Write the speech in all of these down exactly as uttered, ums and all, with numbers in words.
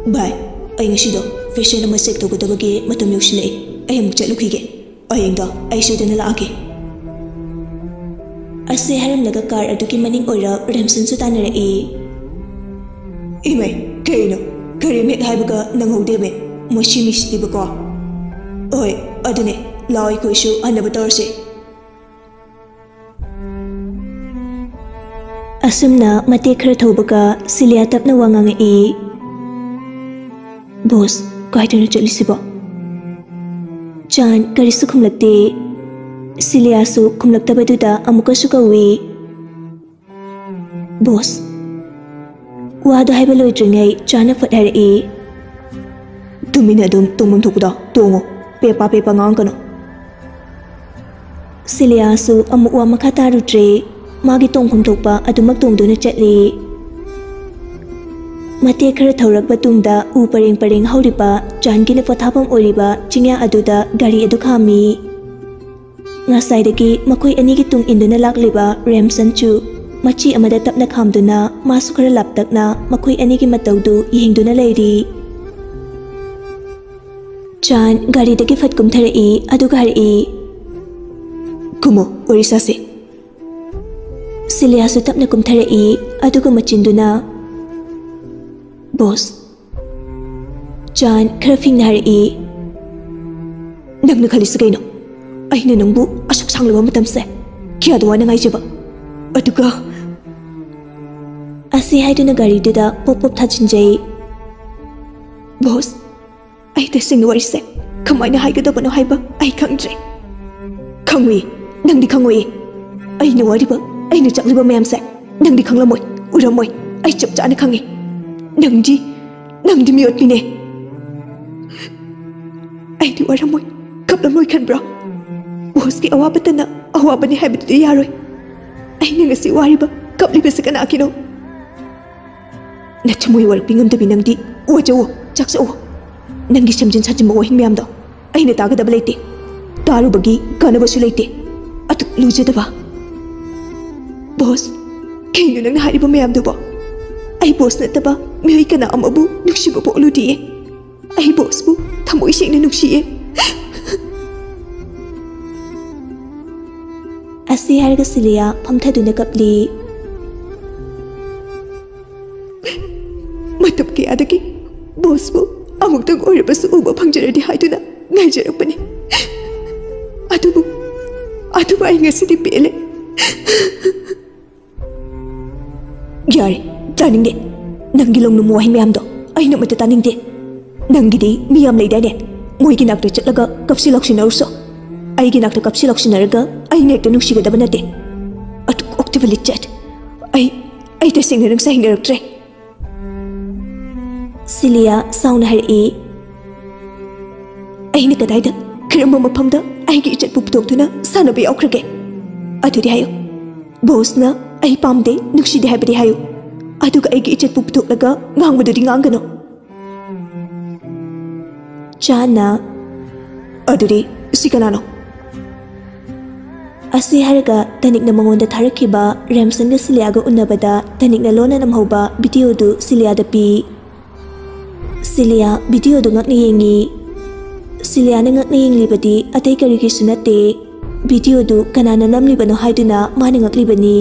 ꯚꯥꯏ, ꯑꯩ ꯉꯁꯤꯗꯣ ꯄꯦꯁꯦꯟ ꯑꯃ ꯆꯦꯛ ꯇꯧꯒꯗꯕꯒꯤ ꯃꯇꯝ ꯌꯧꯁꯤꯜꯂꯛꯑꯦ꯫ ꯑꯩ ꯑꯃꯨꯛ ꯆꯠꯂꯨꯈꯤꯒꯦ꯫ ꯍꯌꯦꯡꯗꯣ ꯑꯩ ꯁꯣꯏꯗꯅ ꯂꯥꯛꯑꯒꯦ꯫ ꯑꯁꯤ ꯍꯥꯏꯔꯝꯂꯒ ꯀꯥꯔ ꯑꯗꯨꯒꯤ ꯃꯅꯤꯡ ꯑꯣꯏꯔ ꯔꯦꯝꯁꯟꯁꯨ ꯇꯥꯟꯅꯔꯛꯏ꯫ ꯏꯃꯩ, ꯀꯩꯅꯣ? ꯀꯔꯤꯝ ꯍꯦꯛ ꯍꯥꯏꯕꯒ ꯅꯪꯍꯧꯗꯦꯃꯦ꯫ ꯃꯁꯤ ꯃꯤꯁꯤꯗꯤꯕꯀꯣ꯫ ꯍꯣꯏ, ꯑꯗꯨꯅꯦ꯫ ꯂꯥꯛꯑꯣ, ꯑꯩꯈꯣꯏꯁꯨ ꯍꯟꯅꯕ ꯇꯧꯔꯁꯦ꯫ ꯑꯁꯨꯝꯅ ꯃꯇꯦꯛ ꯈꯔ ꯊꯧꯕꯒ ꯁꯤꯂꯤꯌꯥ ꯇꯞꯅ ꯋꯥ ꯉꯥꯡꯉꯛꯏ꯫ "ꯕꯣꯁ, ꯀꯥꯏꯗꯅꯣ ꯆꯠꯂꯤꯁꯤꯕꯣ?" ꯆꯥꯟ ꯀꯔꯤꯁꯨ ꯈꯨꯝꯂꯛꯇꯦ꯫ ꯁꯤꯂꯤꯌꯥꯁꯨ ꯈꯨꯝꯂꯛꯇꯕꯗꯨꯗ ꯑꯃꯨꯛꯀꯁꯨ ꯀꯧꯏ꯫ "ꯕꯣꯁ꯫" ꯋꯥꯗꯣ ꯍꯥꯏꯕ ꯂꯣꯏꯗ꯭ꯔꯤꯉꯩ ꯆꯥꯟꯅ ꯐꯠ ꯍꯥꯏꯔꯛꯏ꯫ "ꯇꯨꯃꯤꯟꯅ ꯑꯗꯨꯝ ꯇꯣꯡꯐꯝ ꯊꯣꯛꯄꯗꯣ ꯇꯣꯡꯉꯨ꯫ ꯄꯦꯄꯥ ꯄꯦꯄꯥ ꯉꯥꯡꯉꯛꯀꯅꯨ꯫" ꯁꯤꯂꯤꯌꯥꯁꯨ ꯑꯃꯨꯛ ꯋꯥ ꯃꯈꯥ ꯇꯥꯔꯨꯗ꯭ꯔꯦ꯫ ꯃꯥꯒꯤ ꯇꯣꯡꯐꯝ ꯊꯣꯛꯄ ꯑꯗꯨꯃꯛ ꯇꯣꯡꯗꯨꯅ ꯆꯠꯂꯤ꯫ ꯃꯇꯦꯛ ꯈꯔ ꯊꯧꯔꯛꯄ ꯇꯨꯡꯗ ꯎ ꯄꯔꯦꯡ ꯄꯔꯦꯡ ꯍꯧꯔꯤꯕ ꯆꯥꯟꯒꯤꯅ ꯄꯣꯊꯥꯐꯝ ꯑꯣꯏꯔꯤꯕ ꯆꯤꯡꯌꯥ ꯑꯗꯨꯗ ꯒꯥꯔꯤ ꯑꯗꯨ ꯈꯥꯝꯃꯤ꯫ ꯉꯁꯥꯏꯗꯒꯤ ꯃꯈꯣꯏ ꯑꯅꯤꯒꯤ ꯇꯨꯡ ꯏꯟꯗꯨꯅ ꯂꯥꯛꯂꯤꯕ ꯔꯦꯝꯁꯟꯁꯨ ꯃꯆꯤ ꯑꯃꯗ ꯇꯞꯅ ꯈꯥꯝꯗꯨꯅ ꯃꯥꯁꯨ ꯈꯔ ꯂꯥꯞꯇꯛꯅ ꯃꯈꯣꯏ ꯑꯅꯤꯒꯤ ꯃꯇꯧꯗꯨ ꯌꯦꯡꯗꯨꯅ ꯂꯩꯔꯤ꯫ ꯆꯥꯟ ꯒꯥꯔꯤꯗꯒꯤ ꯐꯠ ꯀꯨꯝꯊꯔꯛꯏ, ꯑꯗꯨꯒ ꯍꯥꯏꯔꯛꯏ, "ꯀꯨꯝꯃꯣ, ꯋꯥꯔꯤ ꯁꯥꯁꯦ꯫" ꯁꯤꯂꯤꯌꯥꯁꯨ ꯇꯞꯅ ꯀꯨꯝꯊꯔꯛꯏ, ꯑꯗꯨꯒ ꯃꯆꯤꯟꯗꯨꯅ, "ꯕꯣꯁ꯫" ꯆꯥꯟ ꯈꯔ ꯐꯤꯡꯅ ꯍꯥꯏꯔꯛꯏ, "ꯅꯪꯅ ꯈꯜꯂꯤꯁꯤ ꯀꯩꯅꯣ? ꯑꯩꯅ ꯅꯪꯕꯨ ꯑꯁꯨꯛ ꯁꯥꯡꯂꯕ ꯃꯇꯝꯁꯦ ꯀꯌꯥꯗ ꯋꯥꯅ ꯉꯥꯏꯖꯕ? ꯑꯗꯨꯒ..." ꯑꯁꯤ ꯍꯥꯏꯗꯨꯅ ꯒꯥꯔꯤꯗꯨꯗ ꯄꯣꯞ ꯄꯣꯞ ꯊꯥꯖꯤꯟꯖꯩ꯫ "ꯕꯣꯁ, ꯑꯩ ꯇꯁꯦꯡꯅ ꯋꯥꯔꯤꯁꯦ ꯀꯃꯥꯏꯅ ꯍꯥꯏꯒꯗꯕꯅꯣ ꯍꯥꯏꯕ ꯑꯩ ꯈꯪꯗ꯭ꯔꯦ꯫" "ꯈꯪꯉꯨꯏ, ꯅꯪꯗꯤ ꯈꯪꯉꯨꯏ꯫ ꯑꯩꯅ ꯋꯥꯔꯤꯕ, ꯑꯩꯅ ꯆꯥꯛꯂꯤꯕ ꯃꯌꯥꯝꯁꯦ ꯅꯪꯗꯤ ꯈꯪꯂꯝꯃꯣꯏ, ꯎꯔꯝꯃꯣꯏ꯫ ꯑꯩ ꯆꯞ ꯆꯥꯅ ꯈꯪꯉꯤ꯫ ꯅꯪꯗꯤ, ꯅꯪꯗꯤ ꯃꯤꯑꯣꯠꯄꯤꯅꯦ꯫ ꯑꯩꯗꯤ ꯋꯥꯔꯝꯃꯣꯏ, ꯀꯞꯂꯝꯃꯣꯏ ꯈꯟꯕ꯭ꯔꯣ? ꯕꯣꯁꯀꯤ ꯑꯋꯥꯕꯇꯅ ꯑꯋꯥꯕꯅꯤ ꯍꯥꯏꯕꯗꯨꯗꯤ ꯌꯥꯔꯣꯏ꯫ ꯑꯩꯅ ꯉꯁꯤ ꯋꯥꯔꯤꯕ, ꯀꯞꯂꯤꯕꯁꯤ ꯀꯅꯥꯒꯤꯅꯣ? ꯅꯊꯃꯣꯏ ꯋꯥꯔꯛꯄꯤ ꯉꯝꯗꯕꯤ ꯅꯪꯗꯤ ꯋꯥꯖꯧꯋꯣ, ꯆꯥꯛꯆꯧꯋꯣ꯫ ꯅꯪꯒꯤ ꯁꯦꯝꯖꯤꯟ ꯁꯥꯖꯤꯟꯕ ꯋꯥꯍꯩ ꯃꯌꯥꯝꯗꯣ ꯑꯩꯅ ꯇꯥꯒꯗꯕ ꯂꯩꯇꯦ꯫ ꯇꯥꯔꯨꯕꯒꯤ ꯀꯥꯟꯅꯕꯁꯨ ꯂꯩꯇꯦ꯫ ꯑꯗꯨꯛ ꯂꯨꯖꯗꯕ..." "ꯕꯣꯁ, ꯀꯩꯅꯣ ꯅꯪꯅ ꯍꯥꯏꯔꯤꯕ ꯃꯌꯥꯝꯗꯨꯕꯣ? ꯑꯩ ꯕꯣꯁ ꯅꯠꯇꯕ ꯃꯤꯑꯣꯏ ꯀꯅꯥ ꯑꯃꯕꯨ ꯅꯨꯡꯁꯤꯕ ꯄꯣꯛꯂꯨꯗꯤꯌꯦ꯫ ꯑꯩ ꯕꯣꯁꯄꯨ ꯊꯃꯣꯏ ꯁꯦꯡꯅ ꯅꯨꯡꯁꯤꯌꯦ꯫ ꯑꯁꯤ ꯍꯥꯏꯔꯒ ꯁꯤꯂꯤꯌꯥ ꯐꯝꯊꯗꯨꯅ ꯀꯞꯂꯤ꯫ ꯃꯇꯝ ꯀꯌꯥꯗꯒꯤ ꯕꯣꯁꯄꯨ ꯑꯃꯨꯛꯇꯪ ꯑꯣꯏꯔꯕꯁꯨ ꯎꯕ ꯐꯪꯖꯔꯗꯤ ꯍꯥꯏꯗꯨꯅ ꯉꯥꯏꯖꯔꯛꯄꯅꯤ꯫ ꯑꯗꯨꯕꯨ, ꯑꯗꯨꯕꯨ ꯑꯩ ꯉꯁꯤꯗꯤ ꯄꯦꯜꯂꯦ꯫ ꯌꯥꯔꯦ, ꯇꯥꯅꯤꯡꯗꯦ꯫ ꯅꯪꯒꯤ ꯂꯧꯅꯨꯝ ꯋꯥꯍꯩ ꯃꯌꯥꯝꯗꯣ ꯑꯩꯅ ꯑꯃꯠꯇ ꯇꯥꯅꯤꯡꯗꯦ꯫ ꯅꯪꯒꯤꯗꯤ ꯃꯤ ꯌꯥꯝ ꯂꯩꯗꯥꯏꯅꯦ? ꯃꯣꯏꯒꯤ ꯅꯥꯛꯇ ꯆꯠꯂꯒ ꯀꯞꯁꯤ ꯂꯥꯎꯁꯤꯟꯅꯔꯨꯁꯣ꯫ ꯑꯩꯒꯤ ꯅꯥꯛꯇ ꯀꯞꯁꯤ ꯂꯥꯎꯁꯤꯟꯅꯔꯒ ꯑꯩꯅ ꯍꯦꯛꯇ ꯅꯨꯡꯁꯤꯒꯗꯕ ꯅꯠꯇꯦ꯫ ꯑꯗꯨꯛ ꯑꯣꯛꯇꯕ ꯂꯤꯆꯠ꯫ ꯑꯩ, ꯑꯩ ꯇꯁꯦꯡꯅ ꯅꯪꯁꯦ ꯍꯩꯅꯔꯛꯇ꯭ꯔꯦ꯫ ꯁꯤꯂꯤꯌꯥ ꯁꯥꯎꯅ ꯍꯥꯏꯔꯛꯏ꯫ ꯑꯩꯅ ꯀꯗꯥꯏꯗ, ꯀꯔꯝꯕ ꯃꯐꯝꯗ ꯑꯩꯒꯤ ꯏꯆꯠꯄꯨ ꯄꯨꯊꯣꯛꯇꯨꯅ ꯁꯥꯟꯅꯕ ꯌꯥꯎꯈ꯭ꯔꯒꯦ? ꯑꯗꯨꯗꯤ ꯍꯥꯏꯌꯨ꯫ ꯕꯣꯁꯅ ꯑꯩ ꯄꯥꯝꯗꯦ, ꯅꯨꯡꯁꯤꯗꯦ ꯍꯥꯏꯕꯗꯤ ꯍꯥꯏꯌꯨ꯫ ꯑꯗꯨꯒ ꯑꯩꯒꯤ ꯏꯆꯠꯄꯨ ꯄꯨꯊꯣꯛꯂꯒ ꯉꯥꯡꯕꯗꯨꯗꯤ ꯉꯥꯡꯒꯅꯨ꯫ ꯆꯥꯟꯅ, "ꯑꯗꯨꯗꯤ ꯁꯤ ꯀꯅꯥꯅꯣ?" ꯑꯁꯤ ꯍꯥꯏꯔꯒ ꯇꯅꯤꯛꯅ ꯃꯉꯣꯟꯗ ꯊꯥꯔꯛꯈꯤꯕ ꯔꯦꯝꯁꯟꯒ ꯁꯤꯂꯤꯌꯥꯒ ꯎꯅꯕꯗ ꯇꯅꯤꯛꯅ ꯂꯣꯟꯅ ꯅꯝꯍꯧꯕ ꯚꯤꯗꯤꯑꯣꯗꯨ ꯁꯤꯂꯤꯌꯥꯗ ꯄꯤ꯫ ꯁꯤꯂꯤꯌꯥ ꯚꯤꯗꯤꯑꯣꯗꯨ ꯉꯛꯅ ꯌꯦꯡꯉꯤ꯫ ꯁꯤꯂꯤꯌꯥꯅ ꯉꯛꯅ ꯌꯦꯡꯂꯤꯕꯗꯤ ꯑꯇꯩ ꯀꯔꯤꯒꯤꯁꯨ ꯅꯠꯇꯦ, ꯚꯤꯗꯤꯑꯣꯗꯨ ꯀꯅꯥꯅ ꯅꯝꯂꯤꯕꯅꯣ ꯍꯥꯏꯗꯨꯅ ꯃꯥꯅ ꯉꯛꯂꯤꯕꯅꯤ꯫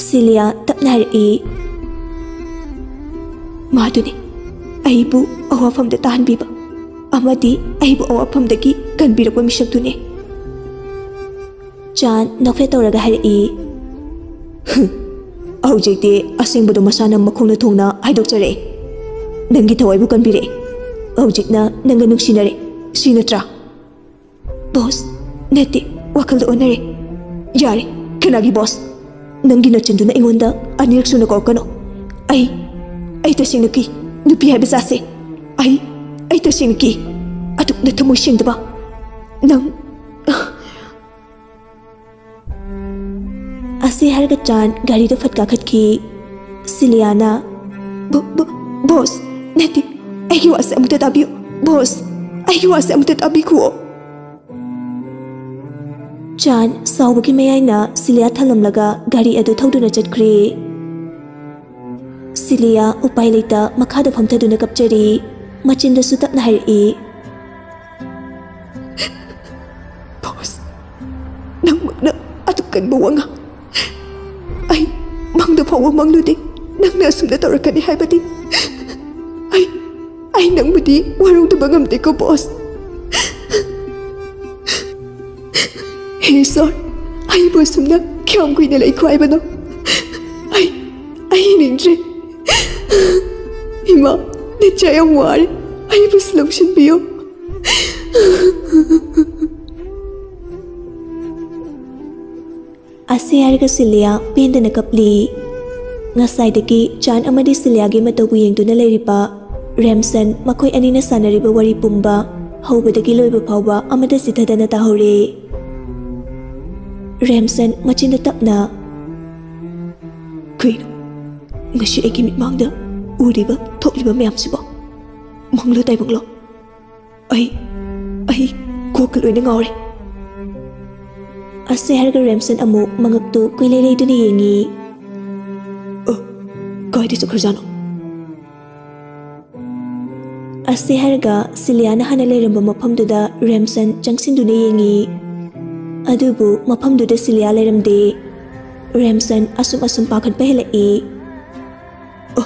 ꯁꯤꯂꯤꯌꯥ ꯇꯞꯅ ꯍꯥꯏꯔꯛꯏ, "ꯃꯥꯗꯨꯅꯤ ꯑꯩꯕꯨ ꯑꯋꯥꯐꯝꯗ ꯇꯥꯍꯟꯕꯤꯕ ꯑꯃꯗꯤ ꯑꯩꯕꯨ ꯑꯋꯥꯐꯝꯗꯒꯤ ꯀꯟꯕꯤꯔꯛꯄ ꯃꯤꯁꯛꯇꯨꯅꯤ꯫" ꯆꯥꯟ ꯅꯣꯛꯐꯦꯠ ꯇꯧꯔꯒ ꯍꯥꯏꯔꯛꯏ, "ꯍꯨꯝ, ꯍꯧꯖꯤꯛꯇꯤ ꯑꯁꯦꯡꯕꯗꯣ ꯃꯁꯥꯅ ꯃꯈꯣꯡꯅ ꯊꯣꯡꯅ ꯍꯥꯏꯗꯣꯛꯆꯔꯛꯑꯦ꯫ ꯅꯪꯒꯤ ꯊꯋꯥꯏꯕꯨ ꯀꯟꯕꯤꯔꯛꯑꯦ꯫ ꯍꯧꯖꯤꯛꯅ ꯅꯪꯒ ꯅꯨꯡꯁꯤꯅꯔꯦ, ꯁꯤ ꯅꯠꯇ꯭ꯔꯥ?" "ꯕꯣꯁ, ꯅꯠꯇꯦ, ꯋꯥꯈꯜꯗ ꯑꯣꯟꯅꯔꯦ꯫ ꯌꯥꯔꯦ, ꯀꯅꯥꯒꯤ ꯕꯣꯁ? ꯅꯪꯒꯤ ꯅꯆꯤꯟꯗꯨꯅ ꯑꯩꯉꯣꯟꯗ ꯑꯅꯤꯔꯛ ꯁꯨꯅ ꯀꯧꯔꯛꯀꯅꯨ꯫ ꯑꯩ, ꯑꯩ ꯇꯁꯦꯡꯅ ꯀꯤ, ꯅꯨꯄꯤ ꯍꯥꯏꯕ ꯖꯥꯠꯁꯦ꯫ ꯑꯩ, ꯑꯩ ꯇꯁꯦꯡꯅ ꯀꯤ꯫ ꯑꯗꯨꯛ ꯅꯊꯃꯣꯏ ꯁꯦꯡꯗꯕ ꯅꯪ꯫" ꯑꯁꯤ ꯍꯥꯏꯔꯒ ꯆꯥꯟ ꯒꯥꯔꯤꯗ ꯐꯠ ꯀꯥꯈꯠꯈꯤ꯫ ꯁꯤꯂꯤꯌꯥꯅ, "ꯕꯣ-, ꯕꯣ-, ꯕꯣꯁ, ꯅꯠꯇꯦ, ꯑꯩꯒꯤ ꯋꯥꯁꯦ ꯑꯃꯨꯛꯇ ꯇꯥꯕꯤꯌꯨ, ꯕꯣꯁ, ꯑꯩꯒꯤ ꯋꯥꯁꯦ ꯑꯃꯨꯛꯇ ꯇꯥꯕꯤꯈꯨꯑꯣ꯫" ꯆꯥꯟ ꯁꯥꯎꯕꯒꯤ ꯃꯌꯥꯏꯅ ꯁꯤꯂꯤꯌꯥ ꯊꯜꯂꯝꯂꯒ ꯒꯥꯔꯤ ꯑꯗꯨ ꯊꯧꯗꯨꯅ ꯆꯠꯈ꯭ꯔꯦ꯫ ꯁꯤꯂꯤꯌꯥ ꯎꯄꯥꯏ ꯂꯩꯇ ꯃꯈꯥꯗ ꯐꯝꯊꯗꯨꯅ ꯀꯞꯆꯔꯤ꯫ ꯃꯆꯤꯟꯗꯁꯨ ꯇꯞꯅ ꯍꯥꯏꯔꯛꯏ꯫ ꯕꯣꯁ, ꯅꯪꯃꯛꯅ ꯑꯗꯨꯛ ꯀꯟꯕ ꯋꯥꯉꯥꯡ ꯑꯩ ꯃꯪꯗ ꯐꯥꯎꯕ ꯃꯪꯂꯨꯗꯦ꯫ ꯅꯪꯅ ꯑꯁꯨꯝꯅ ꯇꯧꯔꯛꯀꯅꯤ ꯍꯥꯏꯕꯗꯤ꯫ ꯑꯩ ꯑꯩ ꯅꯪꯕꯨꯗꯤ ꯋꯥꯔꯧꯗꯕ ꯉꯝꯗꯦꯀꯣ ꯕꯣꯁ꯫ ꯍꯦ ꯏꯁꯣꯔ, ꯑꯩꯕꯨ ꯑꯁꯨꯝꯅ ꯀꯌꯥꯝ ꯀꯨꯏꯅ ꯂꯩꯈꯣ ꯍꯥꯏꯕꯅꯣ? ꯑꯩ ꯑꯩ ꯍꯤꯡꯅꯤꯡꯗ꯭ꯔꯦ꯫ ꯏꯃꯥ, ꯅꯆꯥ ꯌꯥꯝ ꯋꯥꯔꯦ꯫ ꯑꯩꯕꯨꯁꯨ ꯂꯧꯁꯤꯟꯕꯤꯌꯨ꯫ ꯑꯁꯤ ꯍꯥꯏꯔꯒ ꯁꯤꯂꯤꯌꯥ ꯄꯦꯟꯗꯅ ꯀꯞꯂꯤ꯫ ꯉꯁꯥꯏꯗꯒꯤ ꯆꯥꯟ ꯑꯃꯗꯤ ꯁꯤꯂꯤꯌꯥꯒꯤ ꯃꯇꯧꯕꯨ ꯌꯦꯡꯗꯨꯅ ꯂꯩꯔꯤꯕ ꯔꯦꯝꯁꯟ, ꯃꯈꯣꯏ ꯑꯅꯤꯅ ꯁꯥꯟꯅꯔꯤꯕ ꯋꯥꯔꯤ ꯄꯨꯝꯕ ꯍꯧꯕꯗꯒꯤ ꯂꯣꯏꯕ ꯐꯥꯎꯕ ꯑꯃꯠꯇ ꯆꯤꯊꯗꯅ ꯇꯥꯍꯧꯔꯦ꯫ ꯔꯦꯝꯁꯟ ꯃꯆꯤꯟꯗ ꯇꯞꯅ, "ꯀꯩꯅꯣ? ꯉꯁꯤ ꯑꯩꯒꯤ ꯃꯤꯠꯃꯥꯡꯗ ꯎꯔꯤꯕ ꯊꯣꯛꯂꯤꯕ ꯃꯌꯥꯝꯁꯤꯕꯣ? ꯃꯪꯂꯣ ꯇꯥꯏꯕꯪꯂꯣ? ꯑꯩ ꯑꯩ ꯀꯣꯛꯀ ꯂꯣꯏꯅ ꯉꯥꯎꯔꯦ꯫" ꯑꯁꯤ ꯍꯥꯏꯔꯒ ꯔꯦꯝꯁꯟ ꯑꯃꯨꯛ ꯃꯉꯛꯇꯨ ꯀꯨꯏꯂꯩ ꯂꯩꯗꯨꯅ ꯌꯦꯡꯉꯤ꯫ "ꯑ, ꯀꯥꯏꯗ ꯆꯠꯈ꯭ꯔꯖꯥꯠꯅꯣ?" ꯑꯁꯤ ꯍꯥꯏꯔꯒ ꯁꯤꯂꯤꯌꯥꯅ ꯍꯥꯟꯅ ꯂꯩꯔꯝꯕ ꯃꯐꯝꯗꯨꯗ ꯔꯦꯝꯁꯟ ꯆꯪꯁꯤꯟꯗꯨꯅ ꯌꯦꯡꯉꯤ꯫ ꯑꯗꯨꯕꯨ ꯃꯐꯝꯗꯨꯗ ꯁꯤꯂꯤꯌꯥ ꯂꯩꯔꯝꯗꯦ꯫ ꯔꯦꯝꯁꯟ ꯑꯁꯨꯝ ꯑꯁꯨꯝ ꯄꯥꯈꯠꯄ ꯍꯦꯜꯂꯛꯏ꯫ "ꯑ,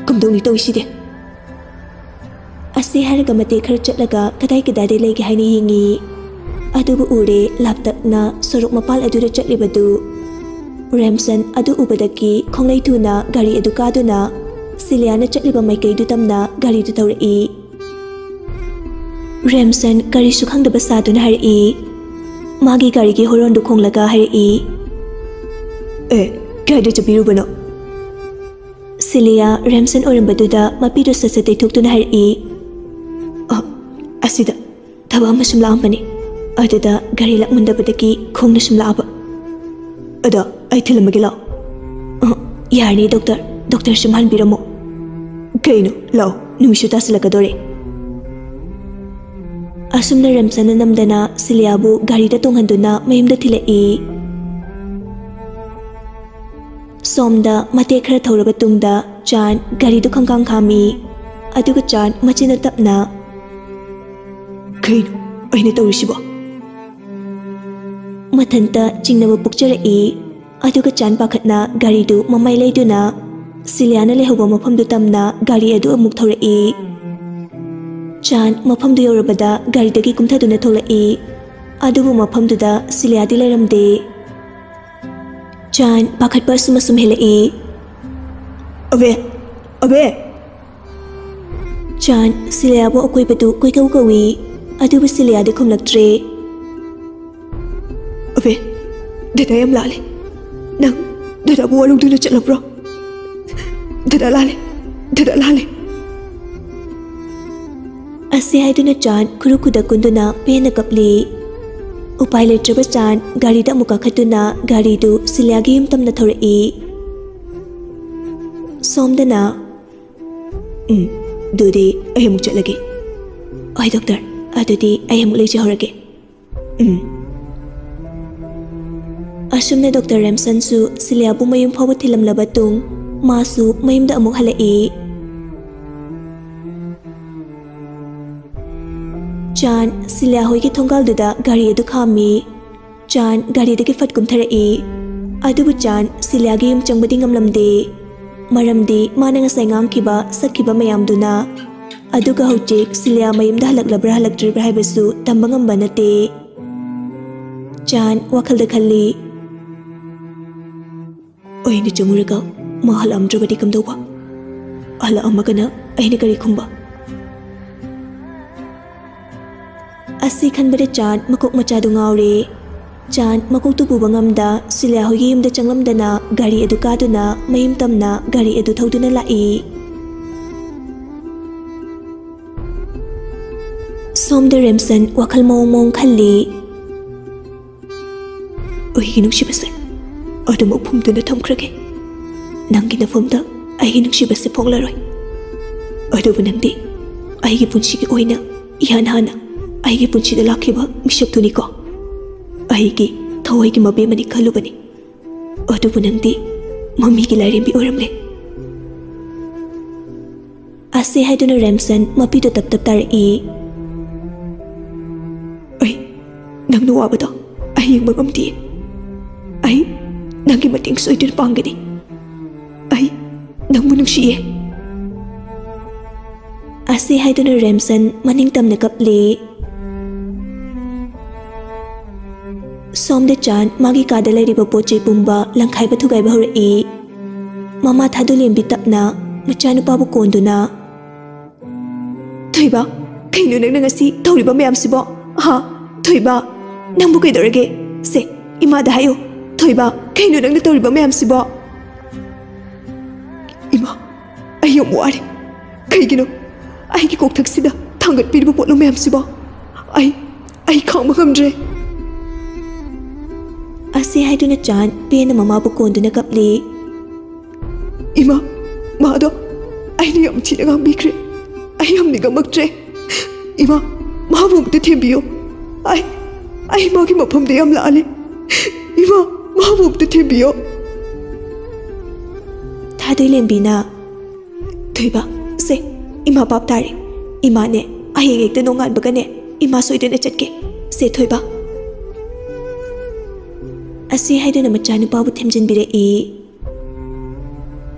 ꯀꯝꯗꯧꯅꯤ ꯇꯧꯔꯤꯁꯤꯗꯤ?" ꯑꯁꯤ ꯍꯥꯏꯔꯒ ꯃꯇꯦꯛ ꯈꯔ ꯆꯠꯂꯒ ꯀꯗꯥꯏ ꯀꯗꯥꯏꯗ ꯂꯩꯒꯦ ꯍꯥꯏꯅ ꯌꯦꯡꯉꯤ꯫ ꯑꯗꯨꯕꯨ ꯎꯔꯦ, ꯂꯥꯞꯇꯛꯅ ꯁꯣꯔꯣꯛ ꯃꯄꯥꯜ ꯑꯗꯨꯗ ꯆꯠꯂꯤꯕꯗꯨ꯫ ꯔꯦꯝꯁꯟ ꯑꯗꯨ ꯎꯕꯗꯒꯤ ꯈꯣꯡꯂꯩ ꯊꯨꯅ ꯒꯥꯔꯤ ꯑꯗꯨ ꯀꯥꯗꯨꯅ ꯁꯤꯂꯤꯌꯥꯅ ꯆꯠꯂꯤꯕ ꯃꯥꯏꯀꯩꯗꯨ ꯇꯝꯅ ꯒꯥꯔꯤꯗꯨ ꯊꯧꯔꯛꯏ꯫ ꯔꯦꯝꯁꯟ ꯀꯔꯤꯁꯨ ꯈꯪꯗꯕ ꯁꯥꯗꯨꯅ ꯍꯥꯏꯔꯛꯏ꯫ ꯃꯥꯒꯤ ꯒꯥꯔꯤꯒꯤ ꯍꯣꯔꯣꯟꯗꯨ ꯈꯣꯡꯂꯒ ꯍꯥꯏꯔꯛꯏ꯫ "ꯑꯦ, ꯀꯥꯏꯗ ꯆꯠꯄꯤꯔꯨꯕꯅꯣ?" ꯁꯤꯂꯤꯌꯥ ꯔꯦꯝꯁꯟ ꯑꯣꯏꯔꯝꯕꯗꯨꯗ ꯃꯄꯤꯗꯨ ꯁꯠ ꯁꯠ ꯇꯩꯊꯣꯛꯇꯨꯅ ꯍꯥꯏꯔꯛꯏ꯫ "ꯑ, ꯑꯁꯤꯗ ꯊꯕꯛ ꯑꯃ ꯁꯨꯝ ꯂꯥꯛꯑꯝꯕꯅꯤ꯫ ꯑꯗꯨꯗ ꯒꯥꯔꯤ ꯂꯥꯛꯃꯟꯗꯕꯗꯒꯤ ꯈꯣꯡꯅ ꯁꯨꯝ ꯂꯥꯛꯑꯕ꯫ ꯑꯗꯣ ꯑꯩ ꯊꯤꯜꯂꯝꯃꯒꯦ ꯂꯥꯛꯑꯣ꯫" "ꯑ, ꯌꯥꯔꯅꯤ ꯗꯣꯛꯇꯔ꯫ ꯗꯣꯛꯇꯔ ꯁꯨꯝ ꯍꯟꯕꯤꯔꯝꯃꯣ꯫" "ꯀꯩꯅꯣ? ꯂꯥꯛꯑꯣ, ꯅꯨꯃꯤꯠꯁꯨ ꯇꯥꯁꯤꯜꯂꯛꯀꯗꯧꯔꯦ꯫" ꯑꯁꯨꯝꯅ ꯔꯦꯝꯁꯟꯅ ꯅꯝꯗꯅ ꯁꯤꯂꯤꯌꯥꯕꯨ ꯒꯥꯔꯤꯗ ꯇꯣꯡꯍꯟꯗꯨꯅ ꯃꯌꯨꯝꯗ ꯊꯤꯜꯂꯛꯏ꯫ ꯁꯣꯝꯗ ꯃꯇꯦꯛ ꯈꯔ ꯊꯧꯔꯕ ꯇꯨꯡꯗ ꯆꯥꯟ ꯒꯥꯔꯤꯗꯨ ꯈꯪꯈꯥꯡ ꯈꯥꯝꯃꯤ꯫ ꯑꯗꯨꯒ ꯆꯥꯟ ꯃꯆꯤꯟꯗ ꯇꯞꯅ, "ꯀꯩꯅꯣ ꯑꯩꯅ ꯇꯧꯔꯤꯁꯤꯕꯣ?" ꯃꯊꯟꯇ ꯆꯤꯡꯅꯕ ꯄꯣꯛꯆꯔꯛꯏ꯫ ꯑꯗꯨꯒ ꯆꯥꯟ ꯄꯥꯈꯠꯅ ꯒꯥꯔꯤꯗꯨ ꯃꯃꯥꯏ ꯂꯩꯗꯨꯅ ꯁꯤꯂꯤꯌꯥꯅ ꯂꯩꯍꯧꯕ ꯃꯐꯝꯗꯨ ꯇꯝꯅ ꯒꯥꯔꯤ ꯑꯗꯨ ꯑꯃꯨꯛ ꯊꯧꯔꯛꯏ꯫ ꯆꯥꯟ ꯃꯐꯝꯗꯨ ꯌꯧꯔꯕꯗ ꯒꯥꯔꯤꯗꯒꯤ ꯀꯨꯝꯊꯗꯨꯅ ꯊꯣꯛꯂꯛꯏ꯫ ꯑꯗꯨꯕꯨ ꯃꯐꯝꯗꯨꯗ ꯁꯤꯂꯤꯌꯥꯗꯤ ꯂꯩꯔꯝꯗꯦ꯫ ꯆꯥꯟ ꯄꯥꯈꯠꯄ ꯑꯁꯨꯝ ꯑꯁꯨꯝ ꯍꯦꯜꯂꯛꯏ꯫ "ꯑꯕꯦ! ꯑꯕꯦ!" ꯆꯥꯟ ꯁꯤꯂꯤꯌꯥꯕꯨ ꯑꯀꯣꯏꯕꯗꯨ ꯀꯣꯏꯀꯧ ꯀꯧꯏ, ꯑꯗꯨꯕꯨ ꯁꯤꯂꯤꯌꯥꯗꯤ ꯈꯨꯝꯂꯛꯇ꯭ꯔꯦ꯫ "ꯑꯕꯦ, ꯗꯗꯥ ꯌꯥꯝ ꯂꯥꯜꯂꯦ꯫ ꯅꯪ ꯗꯗꯥꯕꯨ ꯋꯥꯔꯧꯗꯨꯅ ꯆꯠꯂꯕ꯭ꯔꯣ? ꯗꯗꯥ ꯂꯥꯜꯂꯦ, ꯗꯗꯥ ꯂꯥꯜꯂꯦ꯫" ꯑꯁꯤ ꯍꯥꯏꯗꯨꯅ ꯆꯥꯟ ꯈꯨꯔꯨ ꯈꯨꯗꯛ ꯀꯨꯟꯗꯨꯅ ꯄꯦꯟꯅ ꯀꯞꯂꯤ꯫ ꯎꯄꯥꯏ ꯂꯩꯇ꯭ꯔꯕ ꯆꯥꯟ ꯒꯥꯔꯤꯗ ꯑꯃꯨꯛ ꯀꯥꯈꯠꯇꯨꯅ ꯒꯥꯔꯤꯗꯨ ꯁꯤꯂꯤꯌꯥꯒꯤ ꯌꯨꯝ ꯇꯝꯅ ꯊꯧꯔꯛꯏ꯫ ꯁꯣꯝꯗꯅ, "ꯎꯝ, ꯑꯗꯨꯗꯤ ꯑꯩ ꯑꯃꯨꯛ ꯆꯠꯂꯒꯦ꯫ ꯍꯣꯏ ꯗꯣꯛꯇꯔ, ꯑꯗꯨꯗꯤ ꯑꯩ ꯑꯃꯨꯛ ꯂꯩꯖꯍꯧꯔꯒꯦ꯫ ꯎꯝ꯫" ꯑꯁꯨꯝꯅ ꯗꯣꯛꯇꯔ ꯔꯦꯝꯁꯟꯁꯨ ꯁꯤꯂꯤꯌꯥꯕꯨ ꯃꯌꯨꯝ ꯐꯥꯎꯕ ꯊꯤꯜꯂꯝꯂꯕ ꯇꯨꯡ ꯃꯥꯁꯨ ꯃꯌꯨꯝꯗ ꯑꯃꯨꯛ ꯍꯜꯂꯛꯏ꯫ ꯆꯥꯟ ꯁꯤꯂꯤꯌꯥ ꯍꯣꯏꯒꯤ ꯊꯣꯡꯒꯥꯜꯗꯨꯗ ꯒꯥꯔꯤ ꯑꯗꯨ ꯈꯥꯝꯃꯤ꯫ ꯆꯥꯟ ꯒꯥꯔꯤꯗꯒꯤ ꯐꯠ ꯀꯨꯝꯊꯔꯛꯏ꯫ ꯑꯗꯨꯕꯨ ꯆꯥꯟ ꯁꯤꯂꯤꯌꯥꯒꯤ ꯌꯨꯝ ꯆꯪꯕꯗꯤ ꯉꯝꯂꯝꯗꯦ꯫ ꯃꯔꯝꯗꯤ ꯃꯥꯅ ꯉꯁꯥꯏ ꯉꯥꯡꯈꯤꯕ, ꯁꯛꯈꯤꯕ ꯃꯌꯥꯝꯗꯨꯅ꯫ ꯑꯗꯨꯒ ꯍꯧꯖꯤꯛ ꯁꯤꯂꯤꯌꯥ ꯃꯌꯨꯝꯗ ꯍꯜꯂꯛꯂꯕ꯭ꯔꯥ ꯍꯜꯂꯛꯇ꯭ꯔꯤꯕ꯭ꯔꯥ ꯍꯥꯏꯕꯁꯨ ꯇꯝꯕ ꯉꯝꯕ ꯅꯠꯇꯦ꯫ ꯆꯥꯟ ꯋꯥꯈꯜꯗ ꯈꯜꯂꯤ, "ꯑꯩꯅ ꯆꯪꯉꯨꯔꯒ ꯃꯥ ꯍꯜꯂꯛꯑꯝꯗ꯭ꯔꯕꯗꯤ ꯀꯝꯗꯧꯕ? ꯍꯜꯂꯛꯑꯝꯃꯒꯅ ꯑꯩꯅ ꯀꯔꯤ ꯈꯨꯝꯕ?" ꯑꯁꯤ ꯈꯟꯕꯗ ꯆꯥꯟ ꯃꯀꯣꯛ ꯃꯆꯥꯗꯨ ꯉꯥꯎꯔꯦ꯫ ꯆꯥꯟ ꯃꯀꯣꯛꯇꯨ ꯄꯨꯕ ꯉꯝꯗ ꯁꯤꯂꯤꯌꯥ ꯍꯣꯏꯒꯤ ꯌꯨꯝꯗ ꯆꯪꯂꯝꯗꯅ ꯒꯥꯔꯤ ꯑꯗꯨ ꯀꯥꯗꯨꯅ ꯃꯌꯨꯝ ꯇꯝꯅ ꯒꯥꯔꯤ ꯑꯗꯨ ꯊꯧꯗꯨꯅ ꯂꯥꯛꯏ꯫ ꯁꯣꯝꯗ ꯔꯦꯝꯁꯟ ꯋꯥꯈꯜ ꯃꯑꯣꯡ ꯃꯑꯣꯡ ꯈꯜꯂꯤ꯫ "ꯑꯩꯒꯤ ꯅꯨꯡꯁꯤꯕꯁꯦ ꯑꯗꯨꯃꯛ ꯐꯨꯝꯗꯨꯅ ꯊꯝꯈ꯭ꯔꯒꯦ꯫ ꯅꯪꯒꯤ ꯅꯐꯝꯗ ꯑꯩꯒꯤ ꯅꯨꯡꯁꯤꯕꯁꯦ ꯐꯣꯡꯂꯔꯣꯏ꯫ ꯑꯗꯨꯕꯨ ꯅꯪꯗꯤ ꯑꯩꯒꯤ ꯄꯨꯟꯁꯤꯒꯤ ꯑꯣꯏꯅ ꯏꯍꯥꯟ ꯍꯥꯟꯅ ꯑꯩꯒꯤ ꯄꯨꯟꯁꯤꯗ ꯂꯥꯛꯈꯤꯕ ꯃꯤꯁꯛꯇꯨꯅꯤꯀꯣ꯫ ꯑꯩꯒꯤ ꯊꯋꯥꯏꯒꯤ ꯃꯕꯦꯝꯃꯅꯤ ꯈꯜꯂꯨꯕꯅꯤ꯫ ꯑꯗꯨꯕꯨ ꯅꯪꯗꯤ ꯃꯃꯤꯒꯤ ꯂꯥꯏꯔꯦꯝꯕꯤ ꯑꯣꯏꯔꯝꯂꯦ꯫" ꯁꯦ ꯍꯥꯏꯗꯨꯅ ꯔꯦꯝꯁꯟ ꯃꯄꯤꯗꯣ ꯇꯞ ꯇꯞ ꯇꯥꯔꯛꯏ꯫ ꯑꯩ ꯅꯪꯅ ꯋꯥꯕꯗꯣ ꯑꯩ ꯌꯦꯡꯕ ꯉꯝꯗꯦ꯫ ꯑꯩ ꯅꯪꯒꯤ ꯃꯇꯦꯡ ꯁꯣꯏꯗꯅ ꯄꯥꯡꯒꯅꯤ꯫ ꯑꯩ ꯅꯪꯕꯨ ꯅꯨꯡꯁꯤꯌꯦ꯫ ꯑꯁꯤ ꯍꯥꯏꯗꯨꯅ ꯔꯦꯝꯁꯟ ꯃꯅꯤꯡ ꯇꯝꯅ ꯀꯞꯂꯤ꯫ ꯁꯣꯝꯗ ꯆꯥꯟ ꯃꯥꯒꯤ ꯀꯥꯗ ꯂꯩꯔꯤꯕ ꯄꯣꯠ ꯆꯩ ꯄꯨꯝꯕ ꯂꯪꯈꯥꯏꯕ ꯊꯨꯒꯥꯏꯕ ꯍꯧꯔꯛꯏ꯫ ꯃꯃꯥ ꯊꯥꯗꯨꯂꯦꯝꯕꯤ ꯇꯞꯅ ꯃꯆꯥꯅꯨꯄꯥꯕꯨ ꯀꯣꯟꯗꯨꯅ, "ꯊꯣꯏꯕ, ꯀꯩꯅꯣ ꯅꯪꯅ ꯉꯁꯤ ꯇꯧꯔꯤꯕ ꯃꯌꯥꯝꯁꯤꯕꯣ? ꯍꯥ? ꯊꯣꯏꯕ, ꯅꯪꯕꯨ ꯀꯩꯗꯧꯔꯒꯦ? ꯁꯦ, ꯏꯃꯥꯗ ꯍꯥꯏꯌꯨ꯫ ꯊꯣꯏꯕ, ꯀꯩꯅꯣ ꯅꯪꯅ ꯇꯧꯔꯤꯕ ꯃꯌꯥꯝꯁꯤꯕꯣ?" "ꯏꯃꯥ, ꯑꯩ ꯌꯥꯝ ꯋꯥꯔꯦ꯫ ꯀꯩꯒꯤꯅꯣ ꯑꯩꯒꯤ ꯀꯣꯛꯊꯛꯁꯤꯗ ꯊꯥꯡꯒꯠꯄꯤꯔꯤꯕ ꯄꯣꯠꯂꯨꯝ ꯃꯌꯥꯝꯁꯤꯕꯣ? ꯑꯩ, ꯑꯩ ꯈꯥꯡꯕ ꯉꯝꯗ꯭ꯔꯦ꯫" ꯑꯁꯤ ꯍꯥꯏꯗꯨꯅ ꯆꯥꯟ ꯄꯦꯟꯅ ꯃꯃꯥꯕꯨ ꯀꯣꯟꯗꯨꯅ ꯀꯞꯂꯤ꯫ "ꯏꯃꯥ, ꯃꯥꯗꯣ ꯑꯩꯅ ꯌꯥꯝ ꯊꯤꯅ ꯉꯥꯡꯕꯤꯈ꯭ꯔꯦ꯫ ꯑꯩ ꯌꯥꯝ ꯅꯤꯡꯉꯝꯃꯛꯇ꯭ꯔꯦ꯫ ꯏꯃꯥ, ꯃꯥꯕꯨ ꯑꯝꯇ ꯊꯦꯝꯕꯤꯌꯣ꯫ ꯑꯩ, ꯑꯩ ꯃꯥꯒꯤ ꯃꯐꯝꯗ ꯌꯥꯝ ꯂꯥꯜꯂꯦ꯫ ꯏꯃꯥ, ꯃꯥꯕꯨ ꯑꯝꯇ ꯊꯦꯝꯕꯤꯌꯣ꯫" ꯊꯥꯗꯣꯏꯂꯦꯝꯕꯤꯅ, "ꯊꯣꯏꯕ, ꯁꯦ, ꯏꯃꯥ ꯚꯥꯞ ꯇꯥꯔꯦ꯫ ꯏꯃꯥꯅꯦ, ꯍꯌꯦꯡ ꯍꯦꯛꯇ ꯅꯣꯡꯉꯥꯟꯕꯒꯅꯦ, ꯏꯃꯥ ꯁꯣꯏꯗꯅ ꯆꯠꯀꯦ꯫ ꯁꯦ, ꯊꯣꯏꯕ꯫" ꯑꯁꯤ ꯍꯥꯏꯗꯨꯅ ꯃꯆꯥꯅꯨꯄꯥꯕꯨ ꯊꯦꯝꯖꯤꯟꯕꯤꯔꯛꯏ꯫